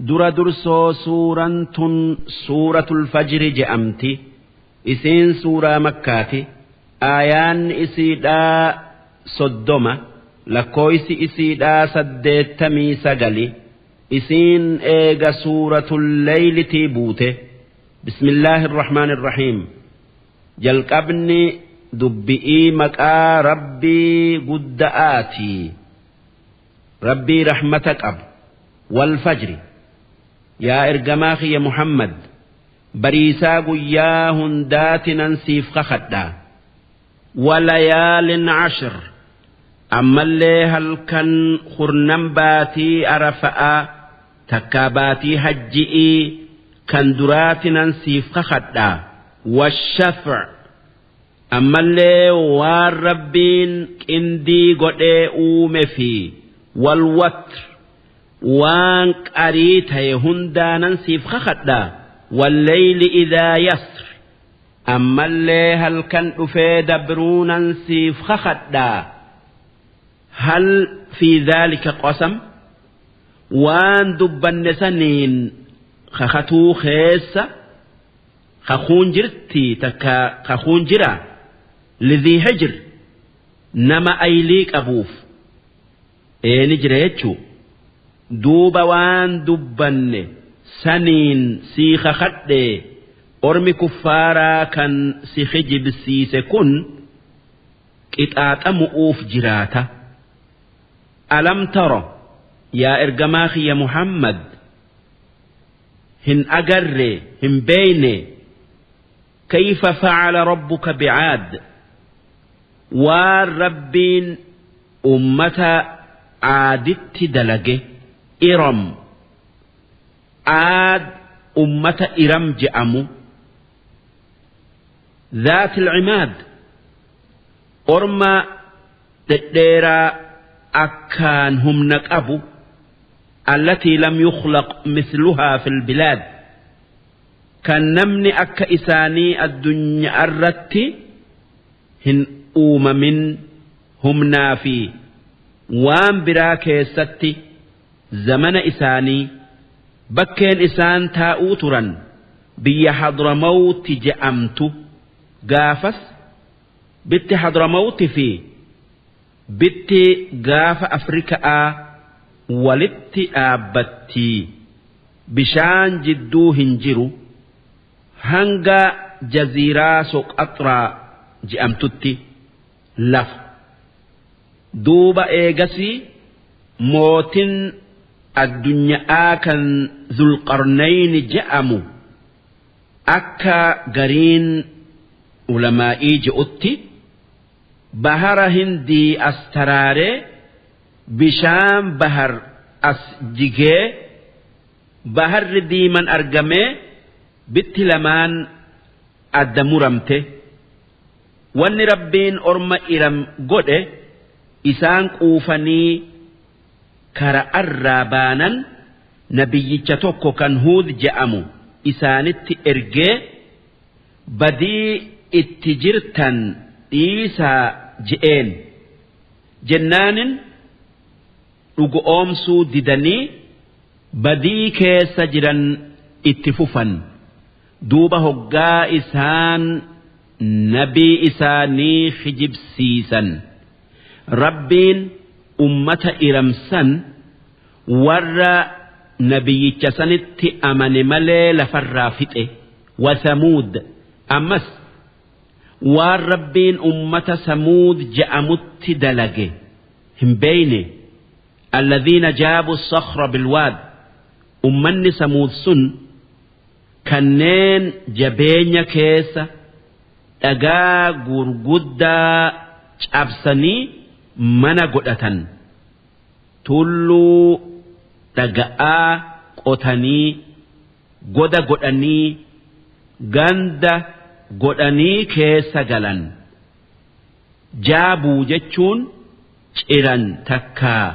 Dura dursoo suuraan tun suuratul fajri je'amti. Isiin suuraa makkaati. Aayaan isiidhaa 30, lakkooysi isiidhaa 89. Isiin eega suuratul leylitii buute. Bismillaahi irrahmaani irrahiim. Jalqabni dubbi'ii maqaa Rabbii gudda'aatii. Rabbii rahmata qabu. Wal fajri. Yaa ergamaa kiyya Muhammad, bariisaa guyyaa hundaatinan siif kakadha. Walayaalin ashr. Ammallee halkan kurnan baatii arafa'aa takkaa baatii hajji'ii kan duraatinan siif kakadha. Washafc. Ammallee waan Rabbiin qindii godhee uume fi walwatr, waan qarii taye hundaanan siif kakadha. Walleyli idaa yasr, ammallee halkan dhufee dabruunan siif kakadha. Hal fi dhaalika qasam, waan dubbanne saniin kakatuu keessa kakuun jirti takka kakuun jira? Lidhii hijr, nama aylii qabuuf eeni jira jechuu. Duuba waan dubbanne saniin sii kakadhe, ormi kuffaaraa kan si kijibsiise kun qixaaxamu'uuf jiraata. Alam tara, yaa ergamaa kiyya Muhammad, hin agarre, hin beeyne, kayfa facala rabbuka bicaad, waan Rabbiin ummata Aaditti dalage? Iram, Aad ummata Iram je'amu. Dhaati alcimaad, orma dhedheeraa akkaan humna qabu. Allatii lam yukhlaq mithluhaa fil bilaad, kan namni akka isaanii addunyaarratti hin uumamin humnaa fi waan biraa keessatti zamana isaanii. Bakkeen isaan taa'uu turan biyya Hadramawti je'amtu. Gaafas bitti Hadramawti fi bitti gaafa Afrika'aa walitti dhaabbattii, bishaan jidduu hin jiru, hanga jaziiraa Soqaxraa je'amtutti lafa. Duuba eegasii mootin addunya'aa kan Zulqarnayni je'amu, akka gariin ulamaa'ii je'utti, bahara Hindii as taraaree bishaan bahar as jigee baharri diiman argamee bitti lamaan adda muramte. Wanni Rabbiin orma Iram godhe, isaan quufanii kara'arraa baanan nabiyyicha tokko kan Huud je'amu isaanitti ergee, badii itti jirtan dhiisaa je'een. Jennaanin dhugo'oomsuu didanii badii keessa jiran itti fufan. Duuba hoggaa isaan nabii isaanii kijibsiisan, Rabbiin ummata Iram san warra nabiyyicha sanitti amane malee lafarraa fixe. Wasamuud, ammas waan Rabbiin ummata Samuud je'amutti dalage hin beeyne? Alladhiina jaabu sakhra bilwaad, ummanni Samuud sun kanneen jabeenya keessa dhagaa gurguddaa cabsanii mana godhatan, tulluu dhaga'aa qotanii goda godhanii, ganda godhanii keessa galan. Jaabuu jechuun ciran takkaa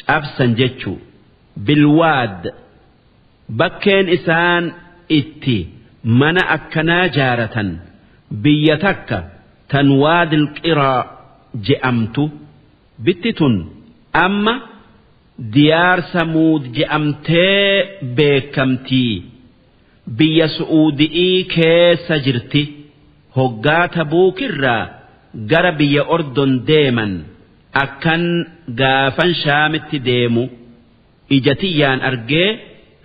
cabsan jechuu. Bilwaad, bakkeen isaan itti mana akkanaa jaaratan biyya takka tan Waadil Qiraa je'amtu. Bitti tun amma Diyaar Samuud je'amtee beekamtii, biyya Su'uudi'ii keessa jirti. Hoggaa Tabuukirraa gara biyya Ordon deeman akkan gaafan Shaamitti deemu ija tiyyaan argee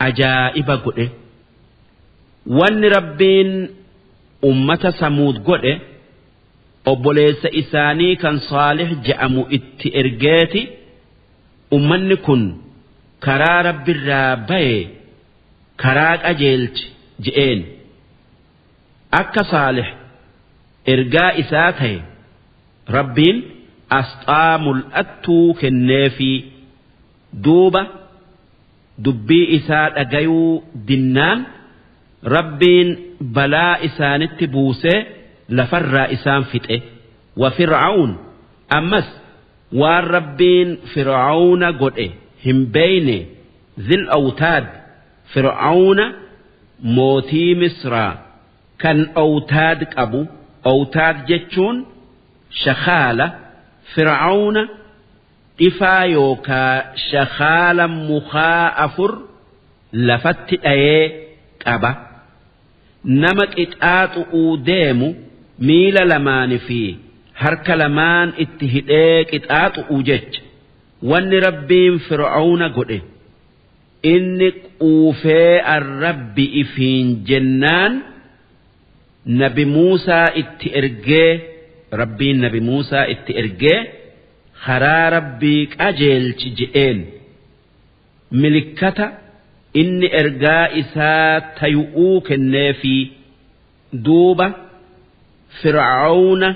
ajaa'iba godhe. Wanni Rabbiin ummata Samuud godhe, obboleessa isaanii kan Saalih je'amu itti ergeeti, ummanni kun karaa Rabbirraa baye, karaa qajeelchi je'een. Akka Saalih ergaa isaa taye Rabbiin asxaa mul'attuu kenneefii, duuba dubbii isaa dhagayuu dinnaan Rabbiin balaa isaanitti buusee lafarraa isaan fixe. Wa Fir'awn, ammas waan Rabbiin Fir'awna godhe hin beeyne, zil awtaad, Fir'awna mootii Misraa kan awtaad qabu. Awtaad jechuun shakhaala. Fir'awna dhifaa yookaa shakhaala mukaa afur lafatti dhayee qaba. Nama qixaaxu'uu deemu miila lamaani fi harka lamaan itti hidhee qixaaxu'uu jecha. Wanni Rabbiin Fir'awna godhe, inni quufee arrabbi ifiin jennaan Nabi Muusaa itti ergee, Rabbiin Nabi Muusaa itti ergee karaa Rabbii qajeelchi je'een. Milikkata inni ergaa isaa tayu'uu kenneefii, duuba Fir'awna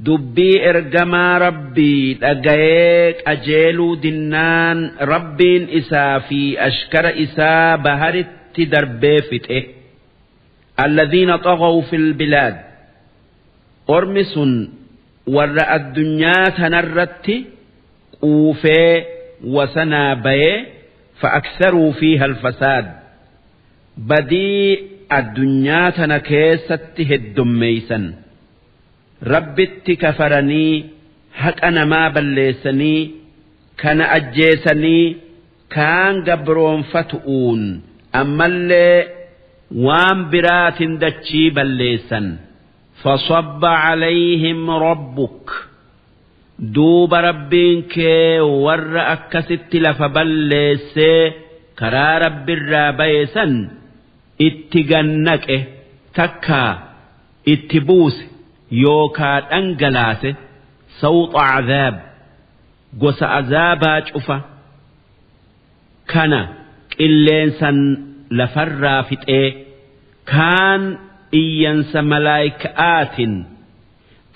dubbii ergamaa Rabbii dhagayee qajeeluu dinnaan Rabbiin isaa fi ashkara isaa baharitti darbee fixe. Alladhiina xaghaw fil bilaad, ormi sun warra addunyaa tanarratti quufee wasanaa bayee, fa'aktharuu fiiha alfasaad, badii addunyaa tana keessatti heddommeeysan. Rabbitti kafaranii, haqa namaa balleessanii, kana ajjeesanii, kaan gabroonfatu'uun, ammallee waan biraatin dachii balleessan. Fasabba calayhim rabbuk, duuba Rabbiin kee warra akkasitti lafa balleessee karaa Rabbirraa baye san itti gannaqe, takkaa itti buuse yookaa dhangalaase, sawxa cadaab, gosa azaabaa cufa kana qilleensan lafarraa fixee, kaan iyyansa malaayka'aatin,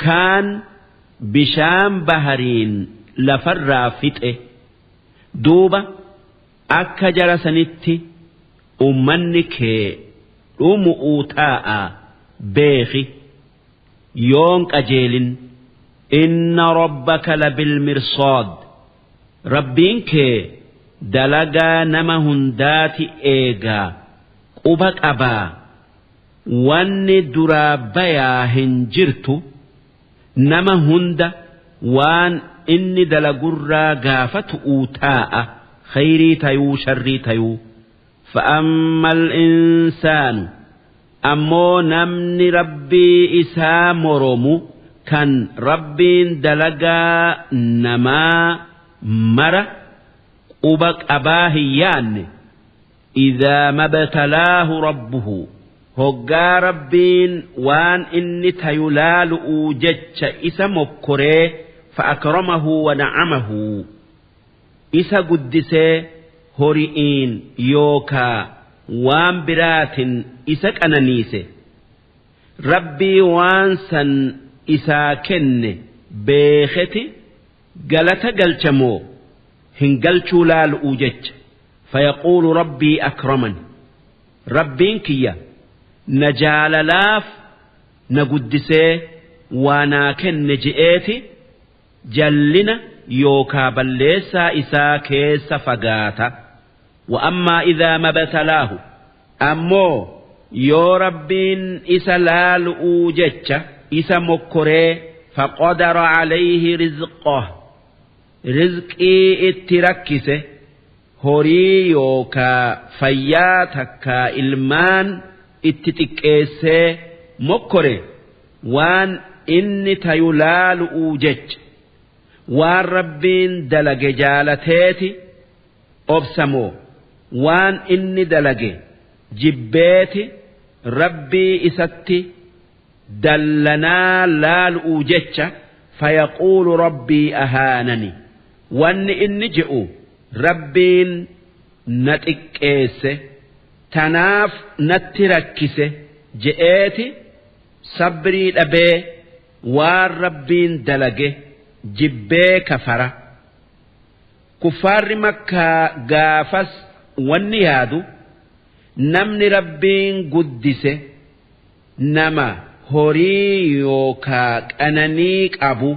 kaan bishaan bahariin lafarraa fixe. Duuba akka jara sanitti ummanni kee dhumu'uu taa'a beekhi yoon qajeelin. Inna rabbaka labilmirsaad, Rabbiin kee dalagaa nama hundaati eegaa, quba qabaa, wanni duraa bayaa hin jirtu. Nama hunda waan inni dalagurraa gaafatu'uu taa'a, khayrii tayuu sharrii tayuu. Fa'amma al-insaanu, ammoo namni Rabbii isaa moromu kan Rabbiin dalagaa namaa mara quba qabaa hin yaanne, idhaa mabtalaahu rabbuhu, hoggaa Rabbiin waan inni tayu laalu'uu jecha isa mokkoree, fa'akramahu wa na'amahu, isa guddisee hori'iin yookaa waan biraatin isa qananiise, Rabbii waan san isaa kenne beekheti galata galcha moo hin galchuu laalu'uu jecha, fayaquulu rabbii akraman, Rabbiin kiyya na jaalalaaf na guddisee waa naa kenne je'eeti jallina yookaa balleessaa isaa keessa fagaata. Wa ammaa idhaa mabtalaahu, ammoo yoo Rabbiin isa laalu'uu jecha isa mokkoree, faqadara alayhi rizqah, rizqii itti rakkise horii yookaa fayyaa takkaa ilmaan itti xiqqeessee mokkore waan inni tayu laalu'uu jecha waan Rabbiin dalage jaalateeti obsamoo waan inni dalage jibbeeti Rabbii isatti dallanaa laalu'uu jecha fayaquulu Rabbii ahaanani wanni inni je'u Rabbiin na xiqqeesse tanaaf natti rakkise je'eeti sabrii dhabee waan Rabbiin dalage jibbee kafara. Kuffaarri Makkaa gaafas wanni yaadu namni Rabbiin guddise nama horii yookaa qananii qabu,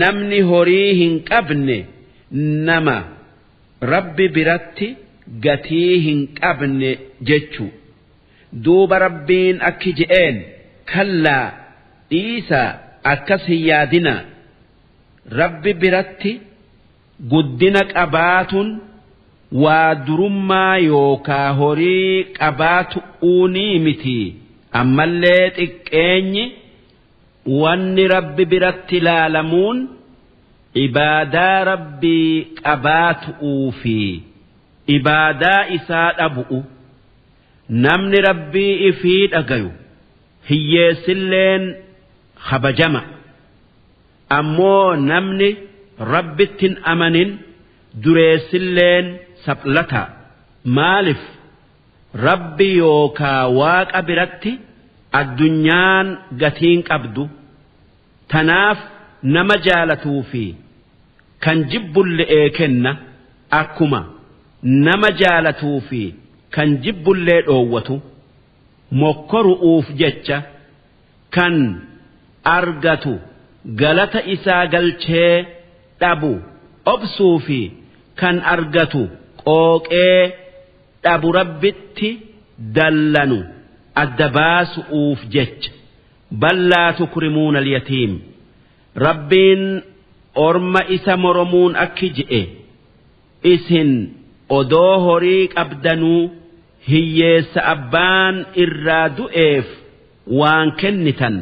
namni horii hin qabne nama Rabbi biratti gatii hin qabne jechu. Duuba Rabbiin akki je'een kallaa dhiisaa akkas hin yaadinaa. Rabbi biratti guddina qabaatun waa durummaa yookaa horii qabaatu'uunii miti, ammallee xiqqeenyi wanni Rabbi biratti laalamuun ibaadaa Rabbii qabaatu'uu fi ibaadaa isaa dhabu'u. Namni Rabbii ifii dhagayu hiyyeessilleen kabajama. Ammoo namni Rabbitti hin amanin dureessilleen saphlata. Maalif Rabbi yookaa Waaqa biratti addunyaan gatiin qabdu. Tanaaf nama jaalatuu fi kan jibbulle'ee kenna akkuma nama jaalatuu fi kan jibbullee dhoowwatu. Mokkoru'uuf jecha kan argatu galata isaa galchee dhabu obsuu fi kan argatu qooqee dhabu Rabbitti dallanu adda baasu'uuf jecha. Bal laa tukrimuuna alyatiim. Rabbiin orma isa moromuun akki je'e isin odoo horii qabdanuu hiyyeessa abbaan irraa du'eef waan kennitan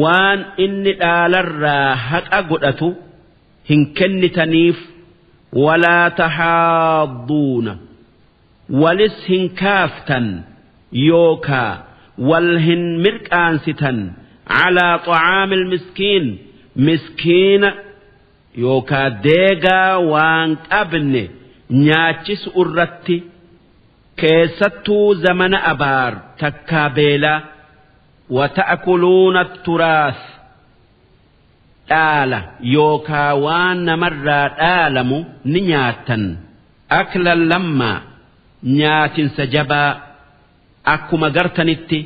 waan inni dhaalarraa haqa godhatu hin kennitaniif walaa tahaadduuna walis hin kaaftan yookaa wal hin mirqaansitan calaa xacaamil miskiin miskiina yookaa deegaa waan qabne nyaachisu irratti keessattuu zamana abaar takkaa beelaa wata'kuluuna turaas dhaala yookaa waan namarraa dhaalamu ni nyaattan aklan lammaa nyaatinsa jabaa akkuma gartanitti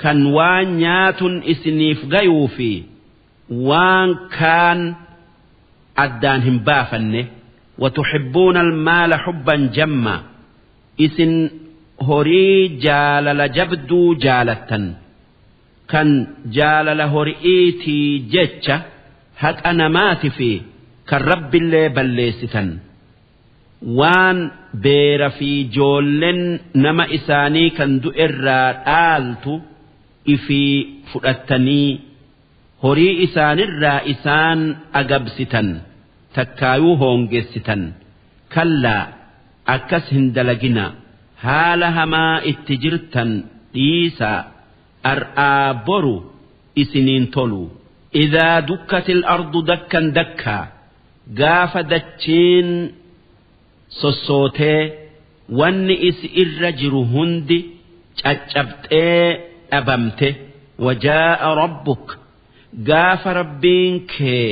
kan waan nyaatun isiniif gayuu fi waan kaan addaan hin baafanne watuhibbuuna almaala hubban jammaa isin horii jaalala jabduu jaalattan kan jaalala hori'iitii jecha haqa namaati fi kan Rabbillee balleessitan. Waan beera fi joollen nama isaanii kan du'erraa dhaaltu ifii fudhattanii horii isaanirraa isaan agabsitan takkaayuu hoongessitan. Kallaa akkas hin dalaginaa haala hamaa itti jirtan dhiisaa ar'aa boru isiniin tolu. Idaa dukkatil ardu dakkan dakkaa gaafa dachiin sossootee wanni isi irra jiru hundi caccabxee dhabamte wajaa'a rabbuk gaafa Rabbiin kee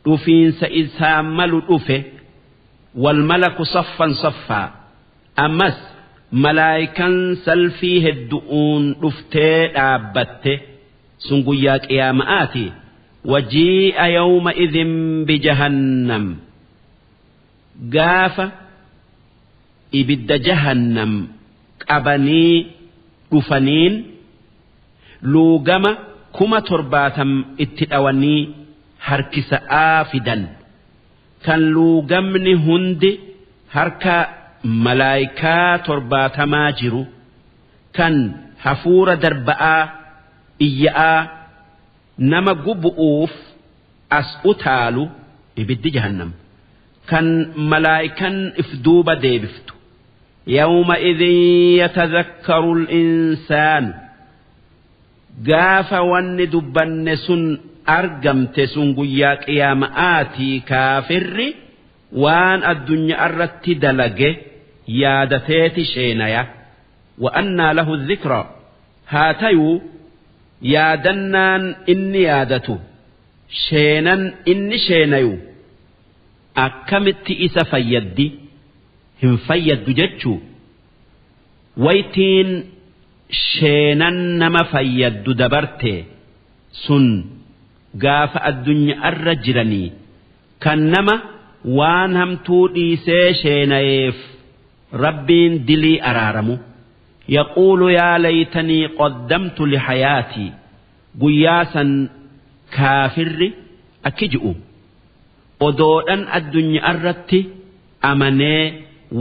dhufiinsa isaa malu dhufe wal malaku saffan saffaa ammas malaayikan salfii heddu'uun dhuftee dhaabbatte sun guyyaa qiyaama'aati wajii'a yawma idhin bijahannam gaafa ibidda jahannam qabanii dhufaniin luugama 70,000 itti dhawanii harkisa'aa fidan. Kan luugamni hundi harka malaayikaa 70 jiru, kan hafuura darba'aa iyya'aa nama gubu'uuf as utaalu ibiddi jahannam, kan malaayikan if duuba deebiftu. Yawma'idhin yatadhakkaru al-insaanu, gaafa wanni dubbanne sun argamte sun guyyaa qiyaama'aatii kaafirri waan addunyaa irratti dalage yaadateeti sheenaya. Wa'annaa lahu dhikra, haa tayuu yaadannaan inni yaadatu, sheenan inni sheenayu akkamitti isa fayyaddi? Hin fayyaddu jechuu. Waytiin sheenan nama fayyaddu dabarte sun gaafa addunyaarra jiranii kan nama waan hamtuu dhiisee sheenayeef Rabbiin dilii araaramu. Yaquulu yaa laytanii qaddamtu lihayaatii, guyyaa san kaafirri akki ji'u: odoodhan addunyaarratti amanee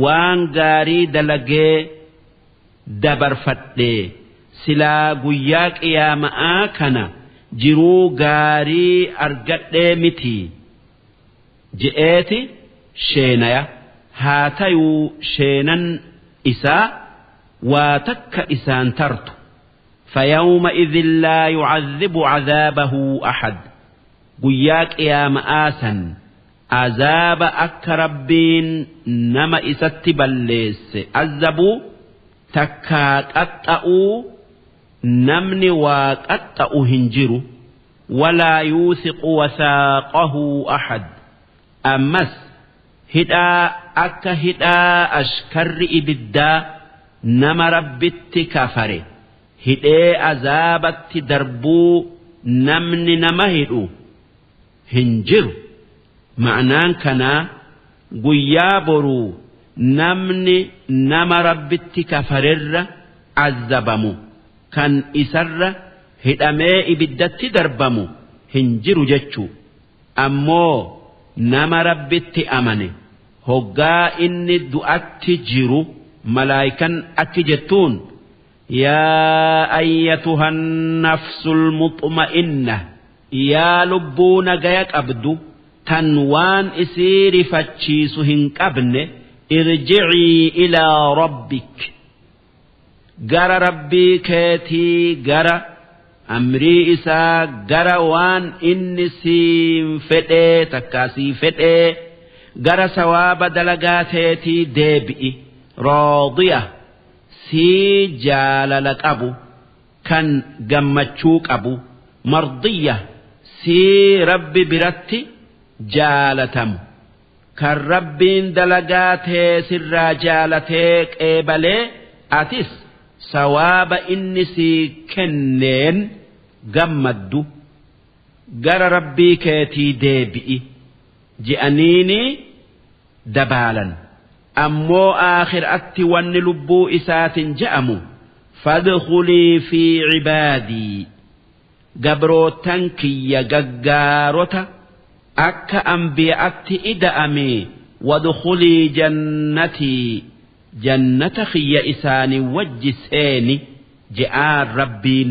waan gaarii dalagee dabarfadhee silaa guyyaa qiyaama'aa kana jiruu gaarii argadhee mitii je'eeti sheenaya. Haa tayuu sheenan isaa waa takka isaan tartu. فيومئذ لا يعذب عذابه أحد, guyyaa qiyaama'aa san azaaba akka Rabbiin nama isatti balleesse azabuu takkaa qaxxa'uu namni waa qaxxa'u hin jiru. ولا يوثق وثاقه أحد, ammas hidhaa akka hidhaa ashkarri ibiddaa nama Rabbitti kafare hidhee azaabatti darbuu namni nama hidhu hin jiru. Ma'anaan kanaa guyyaa boruu namni nama Rabbitti kafarerra azabamu kan isarra hidhamee ibiddatti darbamu hin jiru jechuu. Ammoo nama Rabbitti amane hoggaa inni du'atti jiru malaayikan akki jettuun: يا أيتها النفس المطمئنة, yaa lubbuu nagaya qabdu tan waan isii rifachiisu hin qabne, ارجعي إلى ربك, gara Rabbii keetii, gara amrii isaa, gara waan inni siin fedhee takkaa sii fedhee, gara sawaaba dalagaa teetii deebi'i, راضية, sii jaalala qabu kan gammachuu qabu, مرضية, sii Rabbi biratti jaalatamu, kan Rabbiin dalagaa tee sirraa jaalatee qeebalee atis sawaaba inni sii kenneen gammaddu, gara Rabbii keetii deebi'i je'aniini dabaalan. Ammoo aakhiraatti wanni lubbuu isaatiin je'amu: فادخلي في عبادي, gabrootan kiyya gaggaarota akka anbiya'atti ida'ame, وادخلي جنتي, jannata kiyya isaanii wajji seeni je'aan Rabbiin.